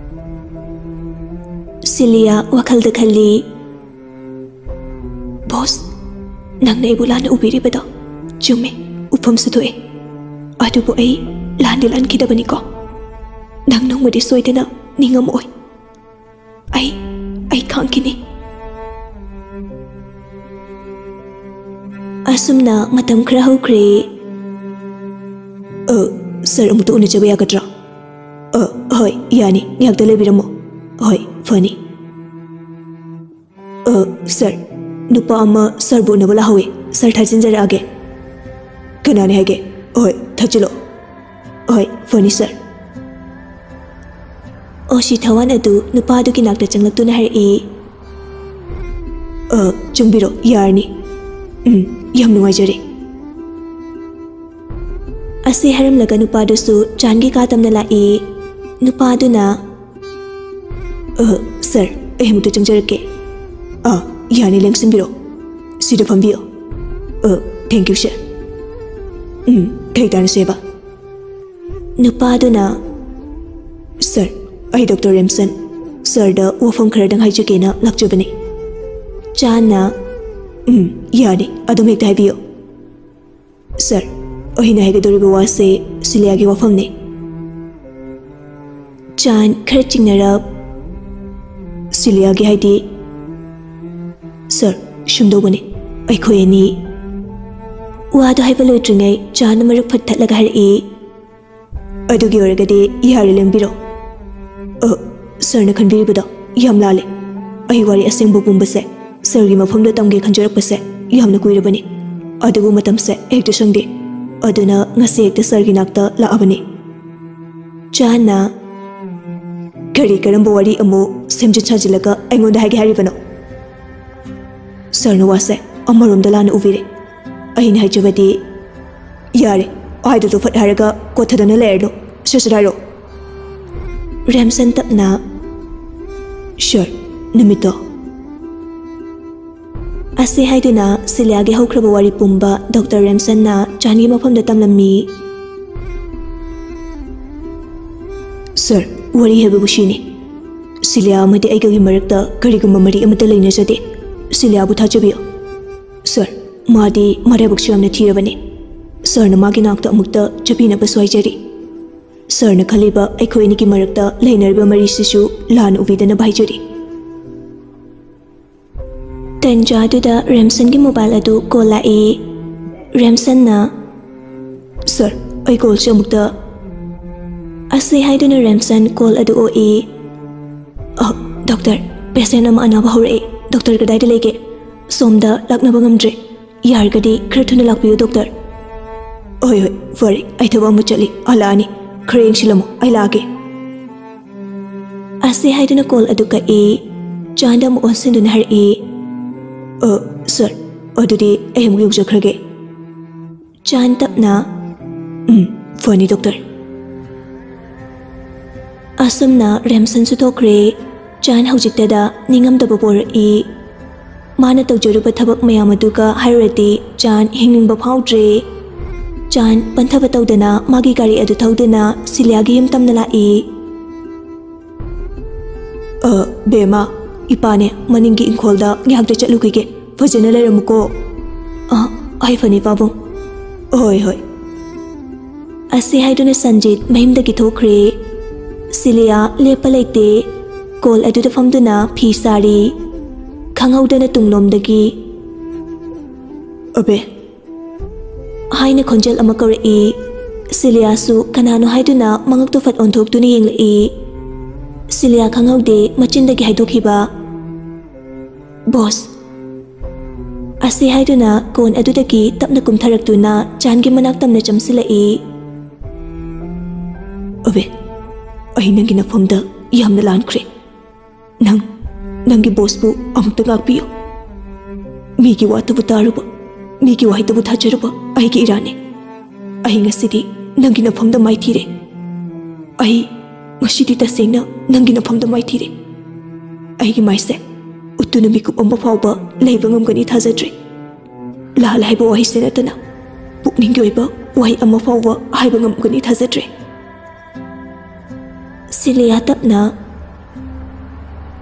ꯁꯤꯂꯤꯌꯥ ꯋꯥꯈꯜꯗ ꯈꯜꯂꯤ, "ꯕꯣꯁ, ꯅꯪꯅ ꯑꯩꯕꯨ ꯂꯥꯟꯅ ꯎꯕꯤꯔꯤꯕꯗꯣ ꯆꯨꯝꯃꯦ, ꯎꯐꯝꯁꯨ ꯊꯣꯛꯑꯦ꯫ ꯑꯗꯨꯕꯨ ꯑꯩ ꯂꯥꯟꯗꯤ ꯂꯥꯟꯈꯤꯗꯕꯅꯤꯀꯣ꯫ ꯅꯪ ꯅꯣꯡꯃꯗꯤ ꯁꯣꯏꯗꯅ ꯅꯤꯡꯉꯝꯃꯛꯑꯣꯏ꯫ ꯑꯩ, ꯑꯩ ꯈꯥꯡꯈꯤꯅꯤ꯫" ꯑꯁꯨꯝꯅ ꯃꯇꯝ ꯈꯔ ꯍꯧꯈ꯭ꯔꯦ꯫ "ꯑ, ꯁꯥꯔ, ꯑꯃꯨꯛꯇ ꯎꯅꯖꯕ ꯌꯥꯒꯗ꯭ꯔꯥ?" "ꯑ, ꯍꯣꯏ, ꯌꯥꯅꯤ꯫ ꯉꯥꯏꯍꯥꯛꯇ ꯂꯩꯕꯤꯔꯝꯃꯣ꯫" "ꯍꯣꯏ, ꯐꯅꯤ꯫" "ꯑ, ꯁꯥꯔ, ꯅꯨꯄꯥ ꯑꯃ ꯁꯥꯔꯕꯨ ꯎꯅꯕ ꯂꯥꯛꯍꯧꯋꯤ꯫ ꯁꯥꯔ, ꯊꯥꯖꯤꯟꯖꯔꯛꯑꯒꯦ꯫" "ꯀꯅꯥꯅꯤ ꯍꯥꯏꯒꯦ?" "ꯍꯣꯏ, ꯊꯥꯖꯤꯜꯂꯣ꯫" "ꯍꯣꯏ, ꯐꯅꯤ, ꯁꯥꯔ꯫" ꯑꯣꯁꯤ ꯊꯋꯥꯟ ꯑꯗꯨ ꯅꯨꯄꯥ ꯑꯗꯨꯒꯤ ꯅꯥꯛꯇ ꯆꯪꯂꯛꯇꯨꯅ ꯍꯥꯏꯔꯛꯏ, "ꯑ, ꯆꯪꯕꯤꯔꯣ, ꯌꯥꯔꯅꯤ꯫ ꯎꯝ, ꯌꯥꯝ ꯅꯨꯡꯉꯥꯏꯖꯔꯦ꯫" ꯑꯁꯤ ꯍꯥꯏꯔꯝꯂꯒ ꯅꯨꯄꯥꯗꯨꯁꯨ ꯆꯥꯟꯒꯤ ꯀꯥ ꯇꯝꯅ ꯂꯥꯛꯏ꯫ ꯅꯨꯄꯥꯗꯨꯅ, "ꯑ, ꯁꯥꯔ, ꯑꯩ ꯑꯃꯨꯛꯇ ꯆꯪꯖꯔꯛꯀꯦ꯫ ꯑꯥ, ꯌꯥꯅꯤ, ꯂꯦꯡꯁꯤꯟꯕꯤꯔꯣ꯫ ꯁꯤꯗ ꯐꯝꯕꯤꯌꯣ꯫ ꯑ, thank you, sir꯫ ꯎꯝ, ꯀꯩ ꯇꯥꯟꯅꯁꯦꯕ? ꯅꯨꯄꯥꯗꯨꯅ, "Sir, ꯑꯩ ꯗꯣꯛꯇꯔ ꯔꯦꯝꯁꯟ꯫ Sirꯗ ꯋꯥꯐꯝ ꯈꯔꯗꯪ ꯍꯥꯏꯖꯒꯦꯅ ꯂꯥꯛꯆꯕꯅꯤ꯫" ꯆꯥꯟꯅ, "ꯎꯝ, ꯌꯥꯅꯤ, ꯑꯗꯨꯝ ꯍꯦꯛꯇ ꯍꯥꯏꯕꯤꯌꯨ꯫" "Sir, ꯑꯩꯅ ꯍꯥꯏꯒꯗꯧꯔꯤꯕ ꯋꯥꯁꯦ ꯁꯤꯂꯤꯌꯥꯒꯤ ꯋꯥꯐꯝꯅꯤ꯫" ꯆꯥꯟ ꯈꯔ ꯆꯤꯡꯅꯔꯞ, "ꯁꯤꯂꯤꯌꯥꯒꯤ ꯍꯥꯏꯗꯤ?" "Sir, ꯁꯨꯝꯗꯧꯕꯅꯤ, ꯑꯩꯈꯣꯏ ꯑꯅꯤ꯫" ꯋꯥꯗꯣ ꯍꯥꯏꯕ ꯂꯣꯏꯗ꯭ꯔꯤꯉꯩ ꯆꯥꯟꯅ ꯃꯔꯨꯞ ꯐꯠ ꯊꯠꯂꯒ ꯍꯥꯏꯔꯛꯏ, "ꯑꯗꯨꯒꯤ ꯑꯣꯏꯔꯒꯗꯤ ꯌꯥꯔꯦ, ꯂꯦꯡꯕꯤꯔꯣ꯫" "ꯑ, sirꯅ ꯈꯟꯕꯤꯔꯤꯕꯗꯣ ꯌꯥꯝ ꯂꯥꯜꯂꯦ꯫ ꯑꯩ ꯋꯥꯔꯤ ꯑꯁꯦꯡꯕ ꯄꯨꯝꯕꯁꯦ sirꯒꯤ ꯃꯐꯝꯗ ꯇꯝꯒꯦ ꯈꯟꯖꯔꯛꯄꯁꯦ ꯌꯥꯝꯅ ꯀꯨꯏꯔꯕꯅꯤ꯫ ꯑꯗꯨꯕꯨ ꯃꯇꯝꯁꯦ ꯍꯦꯛꯇ ꯁꯪꯗꯦ꯫ ꯑꯗꯨꯅ ꯉꯁꯤ ꯍꯦꯛꯇ sirꯒꯤ ꯅꯥꯛꯇ ꯂꯥꯛꯑꯕꯅꯤ꯫" ꯆꯥꯟꯅ, "ꯀꯔꯤ ꯀꯔꯝꯕ ꯋꯥꯔꯤ ꯑꯃꯨꯛ ꯁꯦꯝꯖꯤꯟ ꯁꯥꯖꯤꯜꯂꯒ ꯑꯩꯉꯣꯟꯗ ꯍꯥꯏꯒꯦ ꯍꯥꯏꯔꯤꯕꯅꯣ?" "Sirꯅ ꯋꯥꯁꯦ ꯑꯃꯔꯣꯝꯗ ꯂꯥꯟꯅ ꯎꯕꯤꯔꯦ꯫ ꯑꯩꯅ ꯍꯥꯏꯖꯕꯗꯤ..." "ꯌꯥꯔꯦ, ꯍꯥꯏꯗꯨꯗꯣ ꯐꯠ ꯍꯥꯏꯔꯒ ꯀꯣꯊꯗꯅ ꯂꯩꯔꯅꯨ꯫ ꯁꯠ ꯁꯠ ꯍꯥꯏꯔꯣ꯫" ꯔꯦꯝꯁꯟ ꯇꯞꯅ, "Sir, ꯅꯨꯃꯤꯠꯇꯣ꯫" ꯑꯁꯤ ꯍꯥꯏꯗꯨꯅ ꯁꯤꯂꯤꯌꯥꯒꯤ ꯍꯧꯈ꯭ꯔꯕ ꯋꯥꯔꯤ ꯄꯨꯝꯕ ꯗꯣꯛꯇꯔ ꯔꯦꯝꯁꯟꯅ ꯆꯥꯟꯒꯤ ꯃꯐꯝꯗ ꯇꯝꯂꯝꯃꯤ꯫ "Sir, ꯋꯥꯔꯤ ꯍꯥꯏꯕꯕꯨ ꯁꯤꯅꯤ꯫ ꯁꯤꯂꯤꯌꯥ ꯑꯃꯗꯤ ꯑꯩꯒꯒꯤ ꯃꯔꯛꯇ ꯀꯔꯤꯒꯨꯝꯕ ꯃꯔꯤ ꯑꯃꯠꯇ ꯂꯩꯅꯖꯗꯦ꯫ ꯁꯤꯂꯤꯌꯥꯕꯨ ꯊꯥꯖꯕꯤꯌꯨ꯫ Sir, ꯃꯥꯗꯤ ꯃꯔꯥꯏꯕꯛꯁꯨ ꯌꯥꯝꯅ ꯊꯤꯔꯕꯅꯤ꯫ Sirꯅ ꯃꯥꯒꯤ ꯅꯥꯛꯇ ꯑꯃꯨꯛꯇ ꯆꯠꯄꯤꯅꯕꯁꯨ ꯍꯥꯏꯖꯔꯤ꯫ Sirꯅ ꯈꯜꯂꯤꯕ ꯑꯩꯈꯣꯏ ꯑꯅꯤꯒꯤ ꯃꯔꯛꯇ ꯂꯩꯅꯔꯤꯕ ꯃꯔꯤꯁꯤꯁꯨ ꯂꯥꯟꯅ ꯎꯕꯤꯗꯅꯕ ꯍꯥꯏꯖꯔꯤ꯫" ꯇꯟꯖꯥꯗꯨꯗ ꯔꯦꯝꯁꯟꯒꯤ mobile ꯑꯗꯨ call ꯂꯥꯛꯏ꯫ ꯔꯦꯝꯁꯟꯅ, "Sir, ꯑꯩ callꯁꯦ ꯑꯃꯨꯛꯇ..." ꯑꯁꯤ ꯍꯥꯏꯗꯨꯅ ꯔꯦꯝꯁꯟ call ꯑꯗꯨ ꯑꯣꯛꯏ꯫ "ꯑ, doctor, patient ꯑꯃ ꯑꯅꯥꯕ ꯍꯧꯔꯛꯑꯦ꯫ Doctor ꯀꯗꯥꯏꯗ ꯂꯩꯒꯦ? ꯁꯣꯝꯗ ꯂꯥꯛꯅꯕ ꯉꯝꯗ꯭ꯔꯦ꯫ ꯌꯥꯔꯒꯗꯤ ꯈꯔ ꯊꯨꯅ ꯂꯥꯛꯄꯤꯌꯨ, doctor꯫" "ꯍꯣꯏ, ꯍꯣꯏ, ꯐꯔꯦ, ꯑꯩ ꯊꯕꯛ ꯑꯃ ꯆꯠꯂꯤ, ꯍꯜꯂꯛꯑꯅꯤ꯫ ꯈꯔ ꯌꯦꯡꯁꯤꯜꯂꯝꯃꯣ, ꯑꯩ ꯂꯥꯛꯑꯒꯦ꯫" ꯑꯁꯤ ꯍꯥꯏꯗꯨꯅ call ꯑꯗꯨ ꯀꯛꯏ꯫ ꯆꯥꯟꯗ ꯑꯃꯨꯛ ꯑꯣꯟꯁꯤꯟꯗꯨꯅ ꯍꯥꯏꯔꯛꯏ, "ꯑ, sir, ꯑꯗꯨꯗꯤ ꯑꯩ ꯑꯃꯨꯛ ꯌꯧꯖꯈ꯭ꯔꯒꯦ꯫" ꯆꯥꯟ ꯇꯞꯅ, "ꯎꯝ, ꯐꯅꯤ, doctor꯫" ꯑꯁꯨꯝꯅ ꯔꯦꯝꯁꯟꯁꯨ ꯊꯣꯛꯈ꯭ꯔꯦ꯫ ꯆꯥꯟ ꯍꯧꯖꯤꯛꯇꯗ ꯅꯤꯡꯉꯝꯗꯕ ꯄꯣꯔꯛꯏ꯫ ꯃꯥꯅ ꯇꯧꯖꯔꯨꯕ ꯊꯕꯛ ꯃꯌꯥꯝ ꯑꯗꯨꯒ ꯍꯥꯏꯔꯨꯔꯗꯤ ꯆꯥꯟ ꯍꯤꯡꯅꯤꯡꯕ ꯐꯥꯎꯗ꯭ꯔꯦ꯫ ꯆꯥꯟ ꯄꯟꯊꯕ ꯇꯧꯗꯅ ꯃꯥꯒꯤ ꯒꯥꯔꯤ ꯑꯗꯨ ꯊꯧꯗꯨꯅ ꯁꯤꯂꯤꯌꯥꯒꯤ ꯌꯨꯝ ꯇꯝꯅ ꯂꯥꯛꯏ꯫ "ꯑ, ꯕꯦꯝꯃ, ꯏꯄꯥꯅꯦ ꯃꯅꯤꯡꯒꯤ ꯏꯪꯈꯣꯜꯗ ꯉꯥꯏꯍꯥꯛꯇ ꯆꯠꯂꯨꯈꯤꯒꯦ꯫ ꯐꯖꯅ ꯂꯩꯔꯝꯃꯨꯀꯣ꯫" "ꯑ, ꯍꯣꯏ ꯐꯅꯤ ꯄꯥꯕꯨꯡ꯫" "ꯍꯣꯏ, ꯍꯣꯏ꯫" ꯑꯁꯤ ꯍꯥꯏꯗꯨꯅ ꯁꯟꯖꯤꯠ ꯃꯌꯨꯝꯗꯒꯤ ꯊꯣꯛꯈ꯭ꯔꯦ꯫ ꯁꯤꯂꯤꯌꯥ ꯂꯦꯞꯄ ꯂꯩꯇꯦ꯫ ꯀꯣꯜ ꯑꯗꯨꯗ ꯐꯝꯗꯨꯅ ꯐꯤ ꯁꯥꯔꯤ꯫ ꯈꯪꯍꯧꯗꯅ ꯇꯨꯡꯂꯣꯝꯗꯒꯤ "ꯑꯕꯦ" ꯍꯥꯏꯅ ꯈꯣꯟꯖꯦꯜ ꯑꯃ ꯀꯧꯔꯛꯏ꯫ ꯁꯤꯂꯤꯌꯥꯁꯨ ꯀꯅꯥꯅꯣ ꯍꯥꯏꯗꯨꯅ ꯃꯉꯛꯇꯨ ꯐꯠ ꯑꯣꯟꯊꯣꯛꯇꯨꯅ ꯌꯦꯡꯂꯛꯏ꯫ ꯁꯤꯂꯤꯌꯥ ꯈꯪꯍꯧꯗꯦ ꯃꯆꯤꯟꯗꯒꯤ ꯍꯥꯏꯗꯣꯛꯈꯤꯕ "ꯕꯣꯁ" ꯑꯁꯤ ꯍꯥꯏꯗꯨꯅ ꯀꯣꯟ ꯑꯗꯨꯗꯒꯤ ꯇꯞꯅ ꯀꯨꯝꯊꯔꯛꯇꯨꯅ ꯆꯥꯟꯒꯤ ꯃꯅꯥꯛ ꯇꯝꯅ ꯆꯪꯁꯤꯜꯂꯛꯏ꯫ "ꯑꯕꯦ, ꯑꯩ ꯅꯪꯒꯤ ꯅꯐꯝꯗ ꯌꯥꯝꯅ ꯂꯥꯟꯈ꯭ꯔꯦ꯫ ꯅꯪ, ꯅꯪꯒꯤ ꯕꯣꯁꯄꯨ ꯑꯃꯨꯛꯇ ꯉꯥꯛꯄꯤꯌꯨ꯫ ꯃꯤꯒꯤ ꯋꯥꯇꯕꯨ ꯇꯥꯔꯨꯕ, ꯃꯤꯒꯤ ꯋꯥꯍꯩꯇꯕꯨ ꯊꯥꯖꯔꯨꯕ ꯑꯩꯒꯤ ꯏꯔꯥꯟꯅꯤ꯫ ꯑꯩ ꯉꯁꯤꯗꯤ ꯅꯪꯒꯤ ꯅꯐꯝꯗ ꯃꯥꯏꯊꯤꯔꯦ꯫ ꯑꯩ ꯉꯁꯤꯗꯤ ꯇꯁꯦꯡꯅ ꯅꯪꯒꯤ ꯅꯐꯝꯗ ꯃꯥꯏꯊꯤꯔꯦ꯫ ꯑꯩꯒꯤ ꯃꯥꯏꯁꯦ ꯎꯠꯇꯨꯅ ꯃꯤꯀꯨꯞ ꯑꯃ ꯐꯥꯎꯕ ꯂꯩꯕ ꯉꯝꯒꯅꯤ ꯊꯥꯖꯗ꯭ꯔꯦ꯫ ꯂꯥꯜꯂꯦ ꯍꯥꯏꯕ ꯋꯥꯍꯩꯁꯦ ꯅꯠꯇꯅ ꯄꯨꯛꯅꯤꯡꯒꯤ ꯑꯣꯏꯕ ꯋꯥꯍꯩ ꯑꯃ ꯐꯥꯎꯕ ꯍꯥꯏꯕ ꯉꯝꯒꯅꯤ ꯊꯥꯖꯗ꯭ꯔꯦ꯫" ꯁꯤꯂꯤꯌꯥ ꯇꯞꯅ,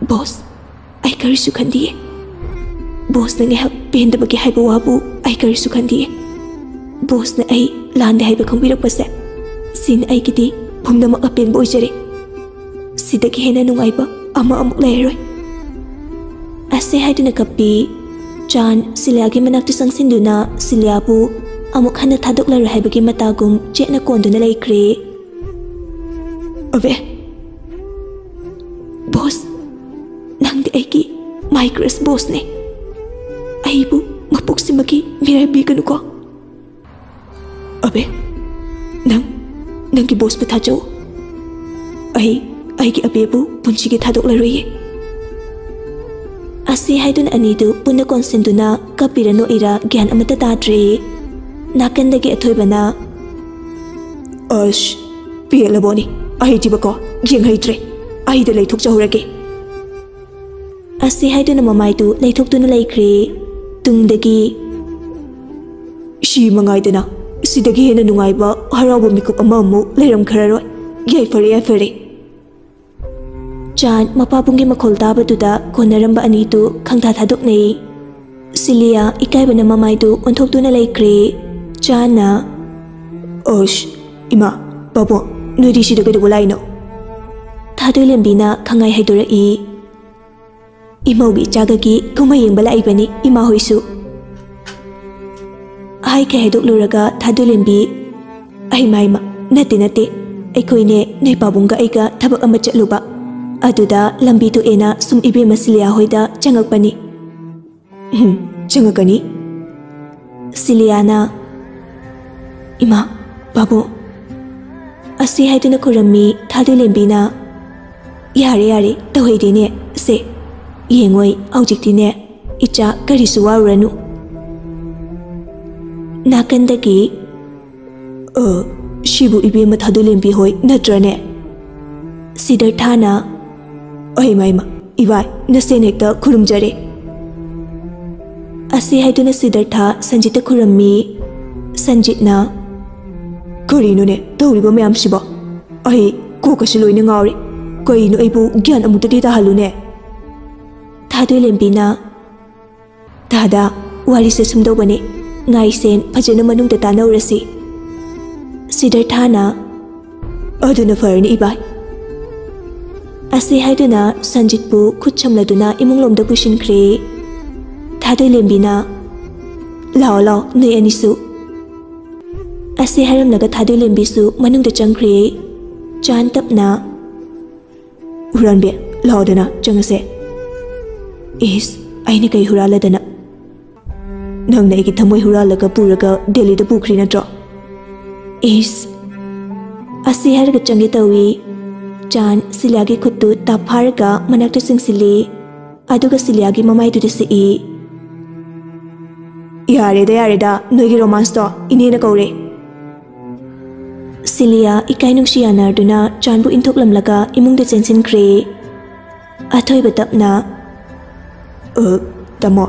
"ꯕꯣꯁ, ꯑꯩ ꯀꯔꯤꯁꯨ ꯈꯟꯗꯤꯌꯦ꯫ ꯕꯣꯁꯅ ꯉꯥꯏꯍꯥꯛ ꯄꯦꯟꯗꯕꯒꯤ ꯍꯥꯏꯕ ꯋꯥꯕꯨ ꯑꯩ ꯀꯔꯤꯁꯨ ꯈꯟꯗꯤꯌꯦ꯫ ꯕꯣꯁꯅ ꯑꯩ ꯂꯥꯟꯗꯦ ꯍꯥꯏꯕ ꯈꯪꯕꯤꯔꯛꯄꯁꯦ, ꯁꯤꯅ ꯑꯩꯒꯤꯗꯤ ꯄꯨꯝꯅꯃꯛ ꯑꯄꯦꯟꯕ ꯑꯣꯏꯖꯔꯦ꯫ ꯁꯤꯗꯒꯤ ꯍꯦꯟꯅ ꯅꯨꯡꯉꯥꯏꯕ ꯑꯃ ꯑꯃꯨꯛ ꯂꯩꯔꯔꯣꯏ꯫" ꯑꯁꯤ ꯍꯥꯏꯗꯨꯅ ꯀꯞꯄꯤ꯫ ꯆꯥꯟ ꯁꯤꯂꯤꯌꯥꯒꯤ ꯃꯅꯥꯛꯇ ꯆꯪꯁꯤꯟꯗꯨꯅ ꯁꯤꯂꯤꯌꯥꯕꯨ ꯑꯃꯨꯛ ꯍꯟꯅ ꯊꯥꯗꯣꯛꯂꯔꯣꯏ ꯍꯥꯏꯕꯒꯤ ꯃꯇꯥꯒꯨꯝ ꯆꯦꯠꯅ ꯀꯣꯟꯗꯨꯅ ꯂꯩꯈ꯭ꯔꯦ꯫ "ꯑꯕꯦ, ꯕꯣꯁ, ꯅꯪꯗꯤ ꯑꯩꯒꯤ my crush ꯕꯣꯁꯅꯦ꯫ ꯑꯩꯕꯨ ꯃꯄꯣꯛꯁꯤꯃꯒꯤ ꯃꯤꯔꯥꯏꯕꯤꯒꯅꯨꯀꯣ꯫" "ꯑꯕꯦ, ꯅꯪ ꯅꯪꯒꯤ ꯕꯣꯁꯄꯨ ꯊꯥꯖꯧ꯫ ꯑꯩ ꯑꯩꯒꯤ ꯑꯕꯦꯕꯨ ꯄꯨꯟꯁꯤꯒꯤ ꯊꯥꯗꯣꯛꯂꯔꯣꯏꯌꯦ꯫" ꯑꯁꯤ ꯍꯥꯏꯗꯨꯅ ꯑꯅꯤꯗꯨ ꯄꯨꯟꯅ ꯀꯣꯟꯁꯤꯟꯗꯨꯅ ꯀꯞꯄꯤꯔ ꯅꯣꯛꯏꯔ ꯒ꯭ꯌꯥꯟ ꯑꯃꯠꯇ ꯇꯥꯗ꯭ꯔꯦ꯫ ꯅꯥꯀꯟꯗꯒꯤ ꯑꯊꯣꯏꯕꯅ, "ꯑꯁ, ꯄꯦꯜꯂꯕꯣꯅꯤ꯫ ꯑꯩꯗꯤꯕꯀꯣ ꯌꯦꯡꯍꯩꯗ꯭ꯔꯦ꯫ ꯑꯩꯗ ꯂꯩꯊꯣꯛꯆꯍꯧꯔꯒꯦ꯫ ꯑꯁꯤ ꯍꯥꯏꯗꯨꯅ ꯃꯃꯥꯏꯗꯨ ꯂꯩꯊꯣꯛꯇꯨꯅ ꯂꯩꯈ꯭ꯔꯦ꯫ ꯇꯨꯡꯗꯒꯤ, "ꯁꯤ ꯃꯉꯥꯏꯗꯅ, ꯁꯤꯗꯒꯤ ꯍꯦꯟꯅ ꯅꯨꯡꯉꯥꯏꯕ ꯍꯔꯥꯎꯕ ꯃꯤꯀꯨꯞ ꯑꯃ ꯑꯃꯨꯛ ꯂꯩꯔꯝꯈ꯭ꯔꯔꯣꯏ꯫ ꯌꯥꯏꯐꯔꯦ, ꯌꯥꯏꯐꯔꯦ꯫" ꯆꯥꯟ ꯃꯄꯥꯕꯨꯡꯒꯤ ꯃꯈꯣꯜ ꯇꯥꯕꯗꯨꯗ ꯀꯣꯟꯅꯔꯝꯕ ꯑꯅꯤꯗꯨ ꯈꯪꯊꯥ ꯊꯥꯗꯣꯛꯅꯩ꯫ ꯁꯤꯂꯤꯌꯥ ꯏꯀꯥꯏꯕꯅ ꯃꯃꯥꯏꯗꯨ ꯑꯣꯟꯊꯣꯛꯇꯨꯅ ꯂꯩꯈ꯭ꯔꯦ꯫ ꯆꯥꯟꯅ, "ꯑꯁ, ꯏꯃꯥ, ꯄꯥꯕꯨꯡ, ꯅꯣꯏꯗꯤ ꯁꯤꯗ ꯀꯩꯗꯧꯕ ꯂꯥꯛꯏꯅꯣ?" ꯊꯥꯗꯣꯏꯂꯦꯝꯕꯤꯅ ꯈꯪꯉꯥꯏ ꯍꯥꯏꯗꯣꯔꯛꯏ꯫ "ꯏꯃꯧꯒꯤ ꯏꯆꯥꯒꯒꯤ ꯀꯨꯝꯍꯩ ꯌꯦꯡꯕ ꯂꯥꯛꯏꯕꯅꯤ, ꯏꯃꯥ ꯍꯣꯏꯁꯨ꯫" ꯍꯥꯏꯈꯩ ꯍꯥꯏꯗꯣꯛꯂꯨꯔꯒ ꯊꯥꯗꯣꯏꯂꯦꯝꯕꯤ, "ꯑꯩ ꯃꯥꯏꯃ, ꯅꯠꯇꯦ, ꯅꯠꯇꯦ, ꯑꯩꯈꯣꯏꯅꯦ ꯅꯣꯏ ꯄꯥꯕꯨꯡꯒ ꯑꯩꯒ ꯊꯕꯛ ꯑꯃ ꯆꯠꯂꯨꯕ, ꯑꯗꯨꯗ ꯂꯝꯕꯤ ꯊꯣꯛꯑꯦꯅ ꯁꯨꯝ ꯏꯕꯦꯝꯃ ꯁꯤꯂꯤꯌꯥ ꯍꯣꯏꯗ ꯆꯪꯉꯛꯄꯅꯤ꯫" "ꯎꯝ, ꯆꯪꯉꯛꯀꯅꯤ꯫" ꯁꯤꯂꯤꯌꯥꯅ, "ꯏꯃꯥ, ꯄꯥꯕꯨꯡ꯫" ꯑꯁꯤ ꯍꯥꯏꯗꯨꯅ ꯈꯨꯔꯝꯃꯤ ꯊꯥꯗꯣꯏꯂꯦꯝꯕꯤꯅ꯫ "ꯌꯥꯔꯦ, ꯌꯥꯔꯦ, ꯇꯧꯍꯩꯗꯦꯅꯦ꯫ ꯁꯦ, ꯌꯦꯡꯉꯣꯏ, ꯍꯧꯖꯤꯛꯇꯤꯅꯦ, ꯏꯆꯥ, ꯀꯔꯤꯁꯨ ꯋꯥꯔꯨꯔꯅꯨ꯫" ꯅꯥꯀꯟꯗꯒꯤ, "ꯑ, ꯁꯤꯕꯨ ꯏꯕꯦꯝꯃ ꯊꯥꯗꯣꯏꯂꯦꯝꯕꯤ ꯍꯣꯏ ꯅꯠꯇ꯭ꯔꯅꯦ?" ꯁꯤꯗꯔꯊꯥꯅ, "ꯑꯩ ꯃꯥꯏꯃ, ꯏꯕꯥꯏ, ꯅꯁꯦꯟ ꯍꯦꯛꯇ ꯈꯨꯔꯨꯝꯖꯔꯦ꯫" ꯑꯁꯤ ꯍꯥꯏꯗꯨꯅ ꯁꯤꯗꯔꯊꯥ ꯁꯟꯖꯤꯠꯇ ꯈꯨꯔꯝꯃꯤ꯫ ꯁꯟꯖꯤꯠꯅ, "ꯀꯔꯤꯅꯣꯅꯦ ꯇꯧꯔꯤꯕ ꯃꯌꯥꯝꯁꯤꯕꯣ? ꯑꯩ ꯀꯣꯛꯀꯁꯤ ꯂꯣꯏꯅ ꯉꯥꯎꯔꯦ꯫ ꯀꯩꯅꯣ, ꯑꯩꯕꯨ ꯒ꯭ꯌꯥꯟ ꯑꯃꯨꯛꯇꯗꯤ ꯇꯥꯍꯜꯂꯨꯅꯦ꯫" ꯊꯥꯗꯣꯏꯂꯦꯝꯕꯤꯅ, "ꯗꯥꯗꯥ, ꯋꯥꯔꯤꯁꯦ ꯁꯨꯝꯗꯧꯕꯅꯦ, ꯉꯥꯏꯁꯦꯟ ꯐꯖꯅ ꯃꯅꯨꯡꯗ ꯇꯥꯟꯅꯧꯔꯁꯤ꯫" ꯁꯤꯗꯔꯊꯥꯅ, "ꯑꯗꯨꯅ ꯐꯔꯅꯤ, ꯏꯕꯥꯏ꯫" ꯑꯁꯤ ꯍꯥꯏꯗꯨꯅ ꯁꯟꯖꯤꯠꯄꯨ ꯈꯨꯠ ꯁꯝꯂꯗꯨꯅ ꯏꯃꯨꯡꯂꯣꯝꯗ ꯄꯨꯁꯤꯟꯈ꯭ꯔꯦ꯫ ꯊꯥꯗꯣꯏꯂꯦꯝꯕꯤꯅ, "ꯂꯥꯛꯑꯣ, ꯂꯥꯛꯑꯣ, ꯅꯣꯏ ꯑꯅꯤꯁꯨ꯫" ꯑꯁꯤ ꯍꯥꯏꯔꯝꯂꯒ ꯊꯥꯗꯣꯏꯂꯦꯝꯕꯤꯁꯨ ꯃꯅꯨꯡꯗ ꯆꯪꯈ꯭ꯔꯦ꯫ ꯆꯥꯟ ꯇꯞꯅ, "ꯍꯨꯔꯥꯟꯕꯤ, ꯂꯥꯛꯑꯣꯗꯅ, ꯆꯪꯉꯁꯦ꯫" "ꯏꯁ, ꯑꯩꯅ ꯀꯩ ꯍꯨꯔꯥꯜꯂꯗꯅ? ꯅꯪꯅ ꯑꯩꯒꯤ ꯊꯃꯣꯏ ꯍꯨꯔꯥꯜꯂꯒ ꯄꯨꯔꯒ ꯗꯦꯜꯂꯤꯗ ꯄꯨꯈ꯭ꯔꯤ ꯅꯠꯇ꯭ꯔꯣ?" "ꯏꯁ꯫" ꯑꯁꯤ ꯍꯥꯏꯔꯒ ꯆꯪꯒꯦ ꯇꯧꯏ꯫ ꯆꯥꯟ ꯁꯤꯂꯤꯌꯥꯒꯤ ꯈꯨꯠꯇꯨ ꯇꯞ ꯐꯥꯔꯒ ꯃꯅꯥꯛꯇ ꯆꯤꯡꯁꯤꯜꯂꯤ꯫ ꯑꯗꯨꯒ ꯁꯤꯂꯤꯌꯥꯒꯤ ꯃꯃꯥꯏꯗꯨꯗ ꯁꯤꯛꯏ꯫ "ꯌꯥꯔꯦꯗ, ꯌꯥꯔꯦꯗ, ꯅꯣꯏꯒꯤ ꯔꯣꯃꯥꯟꯁꯇꯣ ꯏꯅꯦꯅ ꯀꯧꯔꯦ꯫" ꯁꯤꯂꯤꯌꯥ ꯏꯀꯥꯏ ꯅꯨꯡꯁꯤ ꯌꯥꯅꯔꯗꯨꯅ ꯆꯥꯟꯕꯨ ꯏꯟꯊꯣꯛꯂꯝꯂꯒ ꯏꯃꯨꯡꯗ ꯆꯦꯟꯁꯤꯟꯈ꯭ꯔꯦ꯫ ꯑꯊꯣꯏꯕ ꯇꯞꯅ, ꯑ, ꯇꯥꯃꯣ꯫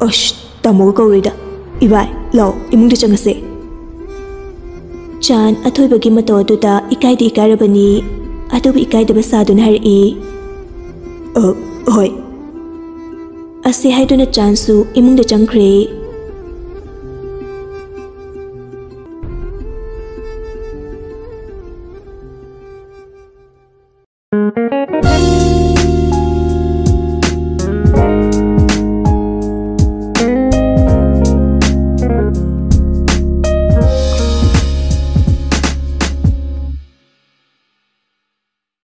ꯑꯁ, ꯇꯥꯃꯣꯒ ꯀꯧꯔꯣꯏꯗ꯫ ꯏꯕꯥꯏ, ꯂꯥꯛꯑꯣ, ꯏꯃꯨꯡꯗ ꯆꯪꯉꯁꯦ꯫ ꯆꯥꯟ ꯑꯊꯣꯏꯕꯒꯤ ꯃꯇꯧ ꯑꯗꯨꯗ ꯏꯀꯥꯏꯗꯤ ꯏꯀꯥꯏꯔꯕꯅꯤ, ꯑꯗꯨꯕꯨ ꯏꯀꯥꯏꯗꯕ ꯁꯥꯗꯨꯅ ꯍꯥꯏꯔꯛꯏ, "ꯑ, ꯍꯣꯏ꯫" ꯑꯁꯤ ꯍꯥꯏꯗꯨꯅ ꯆꯥꯟꯁꯨ ꯏꯃꯨꯡꯗ ꯆꯪꯈ꯭ꯔꯦ꯫